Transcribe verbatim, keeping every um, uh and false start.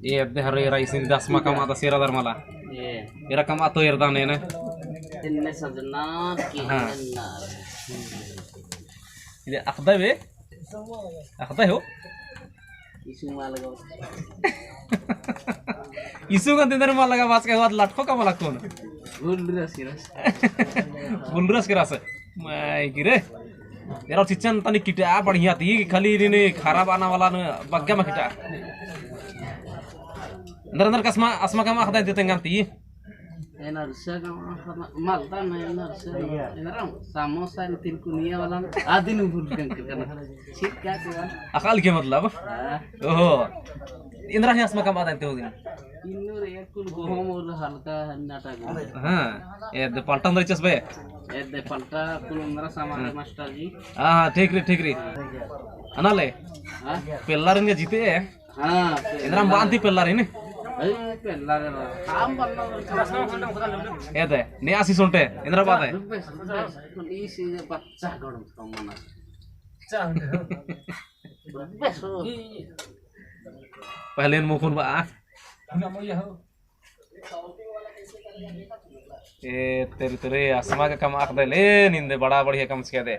ए अद्दे हरे राइसिन दसमा कमआ दस एरा दर मला। ए। एरा कमआ तो एरदन एन्ने। इन्ने सजना की हाँ। इन्ना। इदे अख़दय बे? अख़दय हो? इसु मा लगा। इसु का दिन दर मा लगा बाचका हुआ लटको का मला कौन? फुलरस के रस। फुलरस के रस। माय गे रे। एरा चिच्चन तनी किटा बढ़िया ती, खाली इन्ने खराब आना वाला न बग्गे मा किटा। अंदर अंदर कसमा, असमा कमआ अख़दय ती तेंगन ती। एनरसा कमआ अख़दय, मलदन एनरसा। एनरम समोसा न तिलकुनिया वाला न, आदिन भूल गन करना। ठीक का के वाला? अख़ाल के मतलब? हाँ। ओहो। एन्दरा ही असमा कमआ अख़दय ती हो दिन। इन्नु रे कुल गोहम और हल्का नाटा गो। हाँ। एदे पलटा अंदर चस बे। एदे पलटा कुल अंदर सामान हाँ। मास्टर जी। हाँ, हाँ, ठीक रे, ठीक रे। अना ले। हाँ? पेल्लारिन गा जीते है। हाँ, एन्दरा बांती पेल्लारिन। ए, पेल्लारिन। काम बन्ना। एदे, ने आसी सोंटे, एन्दरा बात है। रुपे, रुपे। ई सीधे बच्चा गड़ कमना। रुपे सो। पहले इन मुखुन बा। ए, तेरे, तेरे, असमा का कमआ अख़दय ले, निंदे बड़ा बढ़िया कमचका दे।